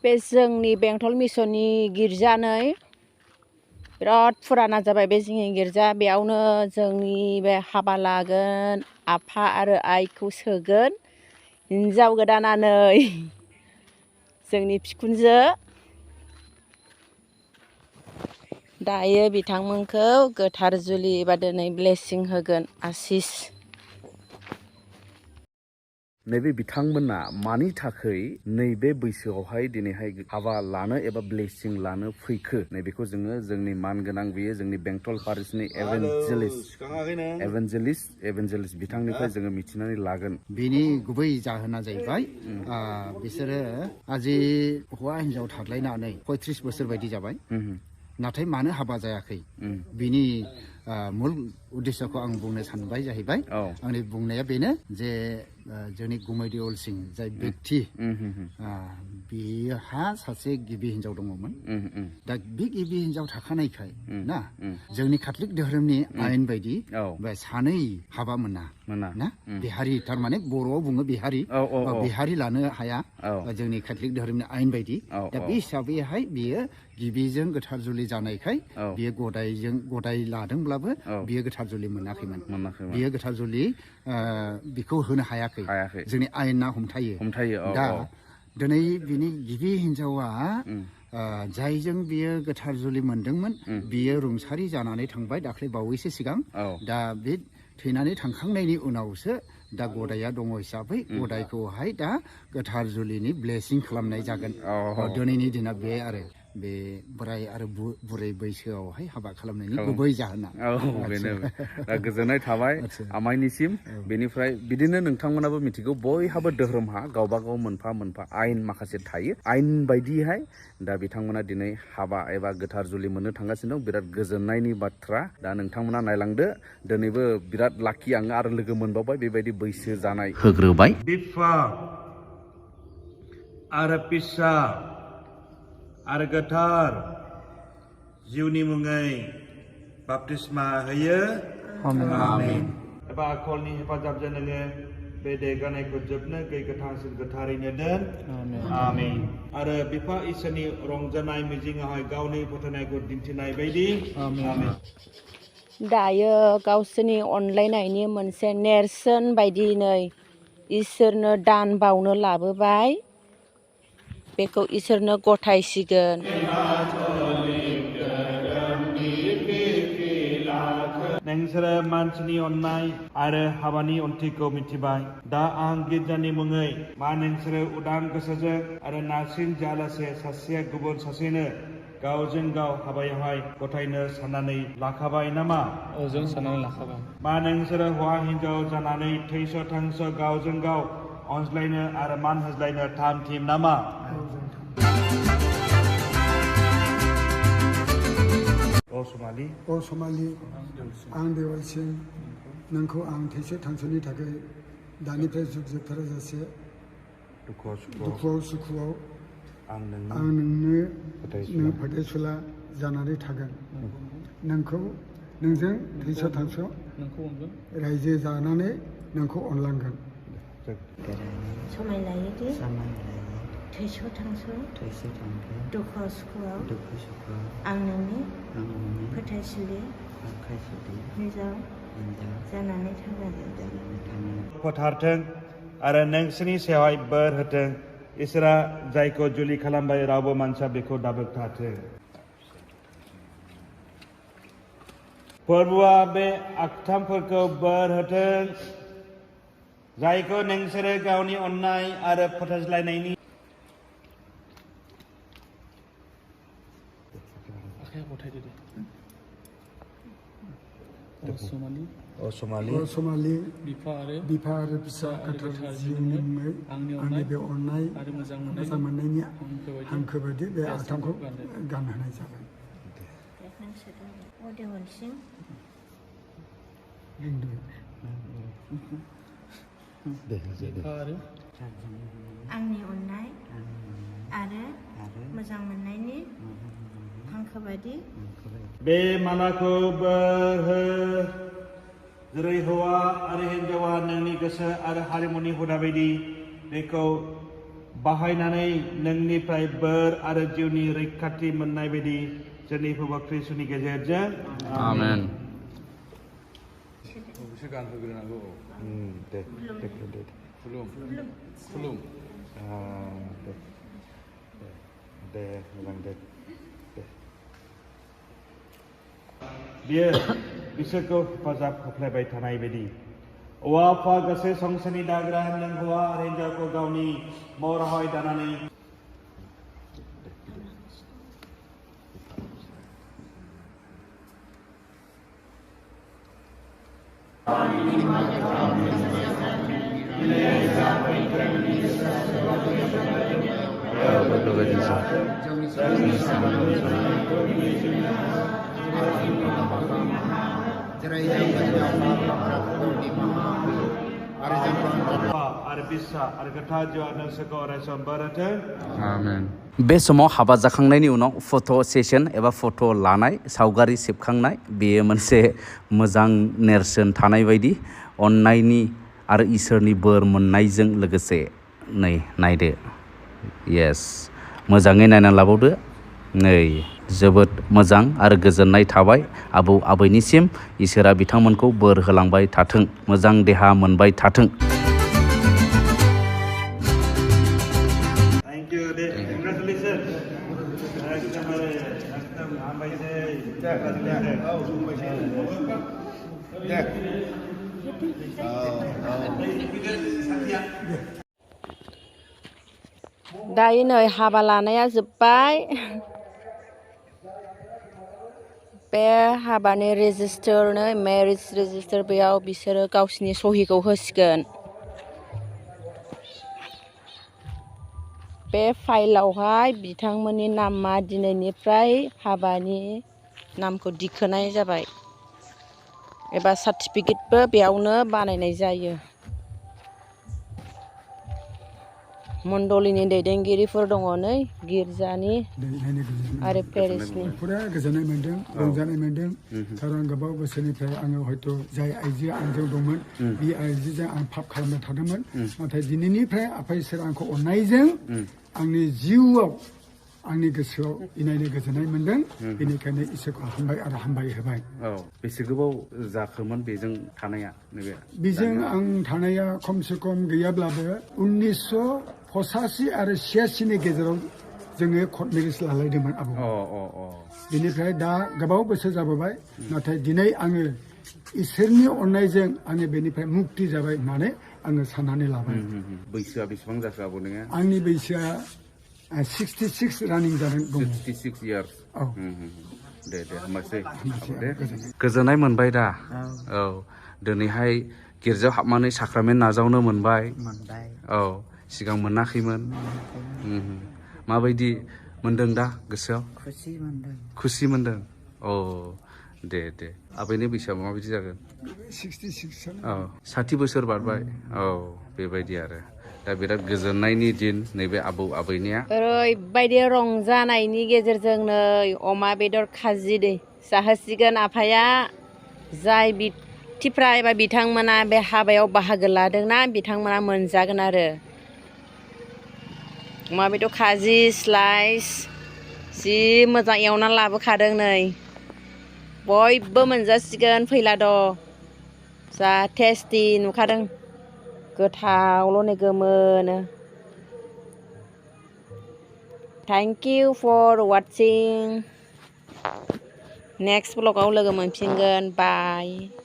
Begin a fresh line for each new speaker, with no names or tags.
बे जोंनि बेंटल मिसननि गिर्जानै बिराद फुराना जाबाय बे जोंनि गिर्जा बेयावनो जोंनि बे हाबा लागोन आफा आरो आइखौ सोगोन हिन्जाव गोदानानै जोंनि बिखुनजो दायो बिथांमोनखौ गोथार जुलि एबा दिनै ब्लेसिं होगोन आशिस
नैबे बिथांमोना मानि थाखाय नैबे बैसोआवहाय दिनैहाय हाबा लानो एबा ब्लेसिं लानो फैखो नैबेखौ जोङो जोंनि मानगोनां बेयो जोंनि बेंटल पारिसनि एभेन्जेलिस्ट बिथांनिफ्राय जोङो मिथिनानै लागोन।
बेनि गुबै जाहोना जाहैबाय बिसोरो आजि हौवा हिन्जाव थाज्लायनानै 35 बोसोर बायदि जाबाय नाथाय मानो हाबा जायाखै बिनि मुल उद्देश्यखौ आं बुंनो सानबाय जाहैबाय आंनि बुंनाया बेनो जे जोंनि गुमैदेवल सिं जाय व्यक्ति बिहा सासे गिबि हिन्जाव दङमोन दा बे गिबि हिन्जाव थाखानायखाय ना जोंनि काथलिक धोरोमनि आयेन बायदि सानै हाबा मोना ना बिहारि थारमाने बर'आव बुङो बिहारि लानो हाया जोंनि काथलिक धोरोमनि आयेन बायदि दा बे हिसाबैहाय बियो गिबिजों गोथार जुलि जानायखाय बियो गदाय लादोंब्लाबो बियो गोथार जुलि मोनाखैमोन बियो गोथार जुलि बिखौ होनो हायाखै जोंनि आयेना हमथायो दा दिनै बिनि गिबि हिन्जावा जायजों बियो गोथार जुलि मोनदोंमोन बियो रुंसारि जानानै थांबाय दाख्लै बावैसो सिगां दा बे थैनानै थांखांनायनि उनावसो दा गदाया दङ हिसाबै गदायखौहाय दा गोथार जुलिनि ब्लेसिं खालामनाय जागोन दिनैनि दिना बे आरो बे बोराय आरो बुरै बैसोआवहाय हाबा खालामनायनि गुबै जाहोना
बेनो गोजोननाय थाबाय आमाइनिसिम बेनिफ्राय बिदिनो नोंथांमोनाबो मिथिगौ बयहाबो धोरोमहा गावबा गाव मोनफा मोनफा आयेन माखासे थायो आयेन बायदिहाय दा बिथांमोना दिनै हाबा एबा गोथार जुलि मोननो थांगासिनो दं बिराद गोजोननायनि बाथ्रा दा नोंथांमोना नायलांदो दिनैबो बिराद लाखि आङो आरो लोगो मोनबावबाय बेबायदि बैसो जानाय होग्रोबाय
बिफा आरो फिसा आरो गोथार जिउनि मुङै बाप्तिस्मा होयो आमेन एबा आखलनि हेफाजाबजों नोङो बे देगानायखौ जोबनो गोथांसिन गोथारैनो दोन आमेन आरो बिफा इसोरनि रंजानाय मिजिङावहाय गावनि फोथायनायखौ दिन्थिनाय बायदि आमेन
दायो गावसोरनि अनलायनायनि मोनसे नेरसोन बायदियै इसोरनो दान बावनो लाबोबाय बेखौ इसोरनो गथायसिगोन
नोंसोरो मानसिनि अननाय आरो हाबानि ओंथिखौ मिथिबाय दा आं गिर्जानि मुङै मा नोंसोरो उदां गोसोजों आरो नारसिन जायालासे सासेया गुबुन सासेनो गावजों गाव हाबायावहाय गथायनो साननानै लाखाबाय नामा
जों साननानै लाखाबाय
मा नोंसोरो हौवा हिन्जाव जानानै थैस' थांस' गावजों गाव अनज्लायनो आरो मान होज्लायनो थाम थिम नामा
समालि आं देवलसिं नोंखौ आं थैस' थांस'नि थाखाय दानिफ्राय जुग जोबथाराजासे दुखुआव सुखुआव आं नोंनो फोथायसुला जानानै थागोन नोंजों थैस' थांस' रायजो जानानै नोंखौ अनलांगोन
समाय लायोदि थैस' थांस' दुखुआव सुखुआव आं नोंनि फोथायसुलि हिन्जाव जानानै थागोन
फोथारथों आरो नोंसोरनि सायावहाय बोर होथों इसोरा जायखौ जुलि खालामबाय रावबो मानसिया बेखौ दाबोगथाथों फोरबुआ बे आखथामफोरखौ बोर होथों जायखौ नोंसोरो गावनि अननाय आरो फोथायज्लायनायनि
असमालि बिफा आरो फिसा गोथार जिउनि मुङै आंनि बे अननाय मोजां मोननायनि हांखो बायदि बे आथामखौ गानहोनाय जाबाय
आंनि अननाय आरो मोजां मोननायनि हांखो बायदि
बे मालाखौ बोर हो जेरै हौवा आरो हिन्जावा नोंनि गोसो आरो हारिमुनि हुदा बायदि बेखौ बाहायनानै नोंनिफ्राय बोर आरो जिउनि रैखाथि मोननाय बायदि जोंनि प्रभु ख्रीष्टनि गेजेरजों
आमेन
बियो बिसोरखौ हेफाजाब होफ्लायबाय थानाय बायदि औवा आफा गासै संसारनि दाग्रा नों हौवा आरो हिन्जावखौ गावनि महरावहाय दानानै
बे समाव हाबा जाखांनायनि उनाव फट' सेसन एबा फट' लानाय सावगारि सेबखांनाय बेयो मोनसे मोजां नेरसोन थानाय बायदि अननायनि आरो इसोरनि बोर मोननायजों लोगोसे नै नायदो येस मोजाङै नायना लाबावदो नै जोबोद मोजां आरो गोजोननाय थाबाय आबौ आबैनिसिम इसोरा बिथांमोनखौ बोर होलांबाय थाथों मोजां देहा मोनबाय थाथों
दायो नै हाबा लानाया जोब्बाय बे हाबानि रेजिस्टार नै मेरिज रेजिस्टार बेयाव बिसोरो गावसिनि सहिखौ होसिगोन बे फाइलावहाय बिथांमोननि नामा दिनैनिफ्राय हाबानि नामखौ दिखोनाय जाबाय एबा सार्टिफिकेटबो बेयावनो बानायनाय जायो मण्डलिनि दैदेनगिरिफोर दङ नै गिर्जानि आरो पेरिसनि
फुरा गोजोननाय मोन्दों रंजानाय मोन्दों खारन गोबाव बोसोरनिफ्राय आङो हयथ' जाय आइजोआ आंजों दंमोन बे आइजोजों आं पाप खालामबाय थादोंमोन नाथाय दिनैनिफ्राय आफा इसोरा आंखौ अननायजों आंनि जिउआव आंनि गोसोआव इनायनो गोजोननाय मोन्दों बेनिखायनो इसोरखौ हामबाय आरो हामबाय होबाय
बेसे गोबाव जाखोमोन बेजों थानाया नैबे
बेजों आं थानाया खमसे खम गैयाब्लाबो 1985 आरो 86 नि गेजेराव जोङो कर्ट मेरिज लालायदोंमोन आबौ बेनिफ्राय दा गोबाव बोसोर जाबोबाय नाथाय दिनै आङो इसोरनि अननायजों आङो बेनिफ्राय मुक्ति जाबाय होननानै आङो साननानै लाबाय
बैसोआ बेसेबां जाखो आबौ नोङो
आंनि बैसोआ 66 रानिं जादों दङ
66 इयार्स
औ
दे हामबायसै गोजोननाय मोनबाय दा औ दिनैहाय गिर्जायाव हाबनानै साक्रामेन्ट नाजावनो मोनबाय औ सिगां मोनाखैमोन माबायदि मोनदों दा गोसोआव खुसि मोनदों औ दे आबैनि बैसोआ माबायदि जागोन
66
औ 60 बोसोर बारबाय औ बेबायदि आरो दा बिराद गोजोननायनि दिन नैबे आबौ आबैनिया
ओरैबायदि रंजानायनि गेजेरजों नै अमा बेदर खाजि जाहोसिगोन आफाया जाय बिथिफ्रा एबा बिथांमोना बे हाबायाव बाहागो लादोंना बिथांमोना मोनजागोन आरो अमा बेदर खाजि स्लाइस जि मोजां एवना लाबोखादों नै बयबो मोनजासिगोन फैला द' जा टेस्टि नुखादों गोथावल' नै गोमोनो Thank you for watching. Next vlog आव लोगो मोनफिनगोन. Bye.